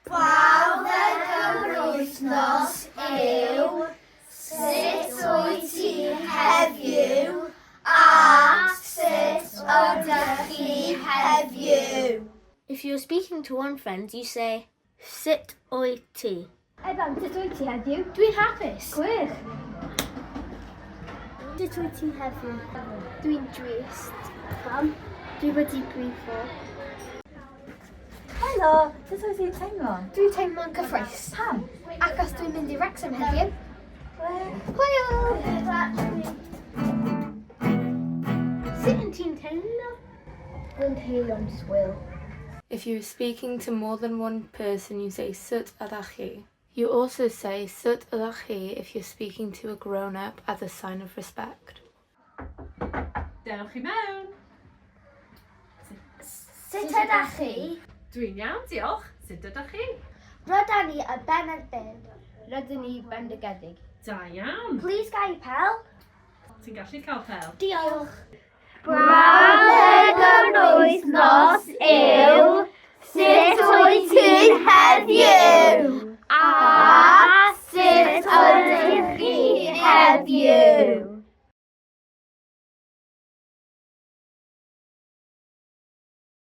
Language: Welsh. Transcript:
Brawddeg yr wythnos yw Sut wyt ti heddiw a Sut ydych chi heddiw? If you're speaking to one friend, you say, Sut wyt ti? Evan, sut wyt ti heddiw? Dwi'n hapus. Gwych! Sut wyt ti heddiw? Dwi'n drist. Pam? Dwi wedi brifo. Helo, sut wyt ti'n teimlo? Dwi'n teimlo'n cyffrous. Pam? Achos dwi'n mynd i Wrexham heddiw. Hwyl! Sut yn ti'n teimlo? Dwi'n teimlo'n swil. If you are speaking to more than one person, you say sut ydach chi. You also say sut ydach chi if you're speaking to a grown-up as a sign of respect. Dewch i mewn. Sut ydych chi? Dwi'n iawn, diolch. Sut ydych chi? Rydan ni y ben ar ben. Rydyn ni bendigedig. Da iawn. Please ga i pel? Ti'n gallu cael pel. Diolch. Brawddeg yr wythnos yw Sut wyt ti heddiw? A sut ydych chi heddiw?